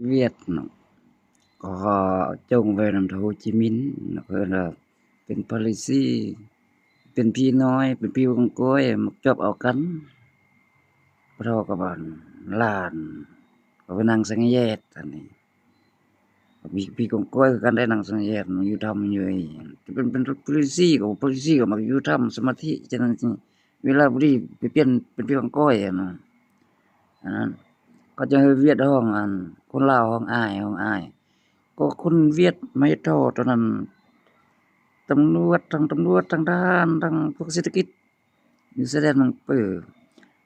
ຫວຽດເນາະ ກໍຈົ່ງໄວ້ນຳໂຮຈິມິນເນາະ ເອີ້ນວ່າເປັນພາຣີຊີ ເປັນຜີນ້ອຍ ເປັນຜີກົງກວຍ ມັກຈອບເອົາກັນ ພໍ່ເຖົ້າກັບອັນຫຼານ ກໍໄປນັ່ງສັງແຍດອັນນີ້ ມີຜີກົງກວຍຄືກັນໄດ້ນັ່ງສັງແຍດ ມັນຢູ່ຖ້ຳຢູ່ ເປັນ ເປັນພາຣີຊີ ກໍພາຣີຊີກໍມັກຢູ່ຖ້ຳສະມາທິ ສະນັ້ນ ເວລາບໍ່ດີໄປປ່ຽນເປັນຜີກົງກວຍຫັ້ນນະ ອັນນັ້ນ ເຂົາເຈົ້າໃຫ້ຫວຽດຮ້ອງ ອັນ ຄົນລາວຮ້ອງອ້າຍ ຮ້ອງອ້າຍ ກໍຄົນຫວຽດມາເຮັດທໍ່ຕອນນັ້ນ ຕຳຫຼວດ ທັງຕຳຫຼວດ ທັງທະຫານ ທັງພວກເສດຖະກິດ ຢູ່ຊາຍແດນມັງເປີ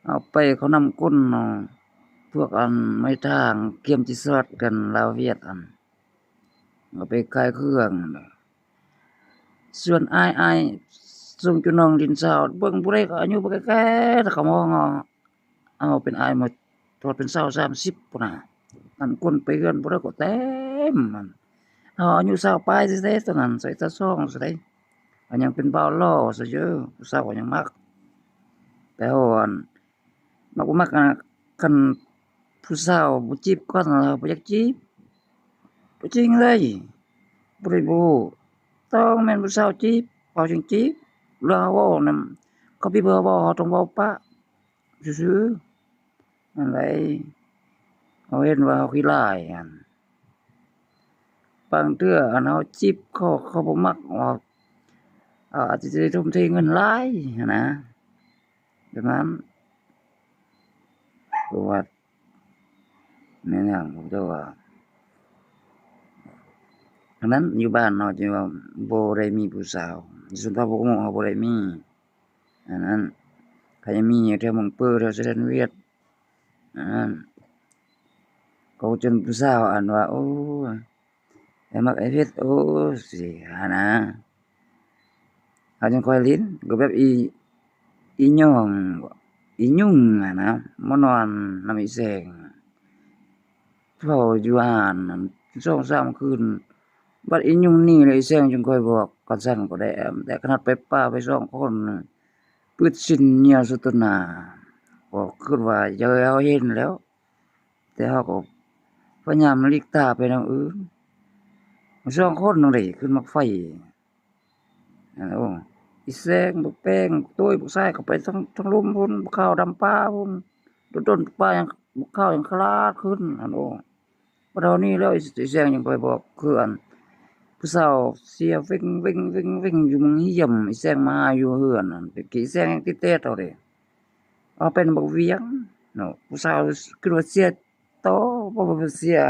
ເອົາໄປເຂົ້ານຳກົ້ນເນາະ ພວກອັນໄມ້ທາງກຽມຊິສອດກັນ ລາວຫວຽດ ອັນ ເອົາໄປຂາຍເຄື່ອງ ສ່ວນອ້າຍ ອ້າຍສົ່ງຈຸນ້ອງດິນຊາວ ເບິ່ງຜູ້ໃດກໍອາຍຸບໍ່ແກ່ໆ ແລ້ວເຂົາມາຮ້ອງ ເອົາເປັນອ້າຍມາ ທອດເປັນຊາວສາມສິບພຸ້ນນະ ອັນຄົນໄປເຮືອນຜູ້ໃດກໍເຕັມ ອັນເຮົາອາຍຸຊາວປາຍເດ ຕອນນັ້ນ ຊາວເອັດ ຊາວສອງ ຊາວໃດ ກໍຍັງເປັນບ່າວຫຼໍ່ຊະເດີ້ ຜູ້ສາວກໍຍັງມັກ ແຕ່ເຮົາ ອັນ ມັກບໍ່ມັກ ອັນ ຄັນຜູ້ສາວບໍ່ຈີບກ່ອນ ເຮົາບໍ່ຢາກຈີບ ບໍ່ຈິງເລີຍ ບໍ່ໄດ້ ບໍ່ຮູ້ ຕ້ອງແມ່ນຜູ້ສາວຈີບ ເຮົາຈຶ່ງຈີບ ເລື່ອງເຮົາເວົ້ານຳ ເຂົາບີບເຮົາເວົ້າ ເຮົາຕ້ອງເວົ້າປະ ຊື່ໆ ອັນໃດ ເຮົາເຫັນວ່າເຮົາຂີ້ລ້າຍຫັ້ນ ບາງເທື່ອອັນເຮົາຈີບເຂົາ ເຂົາບໍ່ມັກ ເຮົາອາດຈະໄດ້ທຸ່ມເທເງິນຫຼາຍຫັ້ນນະ ແບບນັ້ນ ເພາະວ່າ ແມ່ນຫຍັງ ເຂົາເຈົ້າວ່າ ອັນນັ້ນ ຢູ່ບ້ານເຮົາຈຶ່ງວ່າບໍ່ໄດ້ມີຜູ້ສາວ ຊົນເຜົ່າພວກເຮົາບໍ່ໄດ້ມີ ອັນນັ້ນ ໃຜມີຢູ່ແຖວເມືອງເປີ ແຖວຊາຍແດນຫວຽດ ອັນນັ້ນ ເຂົາຈົນຜູ້ສາວ ອັນວ່າ ໂອ້ຍ ໄອ້ມັກໄອ້ເພັດ ໂອ້ ຊິຫານະ ເຮົາຈັ່ງຄ່ອຍຫຼິ້ນ ກໍແບບອີ່ ອີ່ຫຍ້ອງ ອີ່ຍຸງຫັ້ນນະ ມານອນນຳອີ່ແສງ ເຝົ້າຢູ່ຮ້ານນັ້ນສອງສາມຄືນ ບັດອີ່ຍຸງໜີແລ້ວ ອີ່ແສງຈຶ່ງຄ່ອຍບອກ ຄັນຊັ້ນກໍໄດ້ ແຕ່ຂະໜາດໄປປ່າໄປສອງຄົນ ປຶດຊິນຍ່ຽວໃສ່ຕໍ່ໜ້າ ກໍຄິດວ່າຢາກໃຫ້ເຮົາເຫັນແລ້ວ ແຕ່ເຮົາກໍພະຍາຍາມຫຼີກຕາໄປແນວອື່ນ ສອງຄົນນັ້ນເດ້ ຂຶ້ນໝາກໄຟ ອັນ ໂອ້ ອີ່ແສງ ບັກແປ້ງ ໂຕ້ຍ ບັກຊາຍ ເຂົ້າໄປທາງ ທາງລຸ່ມພຸ້ນ ບັກຂາວດຳປ່າພຸ້ນ ດົນໆ ປ່າຫຍັງ ບັກຂາວຫຍັງຂະຫຼາດຂຶ້ນ ອັນ ໂອ້ ບັດເຮົາໜີແລ້ວ ອີ່ແສງຍັງໄປບອກ ຄື ອັນ ຜູ້ສາວເຊຍເວັ່ງໆໆໆ ຢູ່ເມືອງຮຽມ ອີ່ແສງມາຫາຢູ່ເຮືອນ ອັນ ແຕ່ກີ້ອີ່ແສງຍັງຕິດແຕດເຮົາເດ້ ເຮົາເປັນບັກວຽງເນາະ ຜູ້ສາວຄິດວ່າເຊຍຕໍ່ ບໍ່ວ່າເຊຍ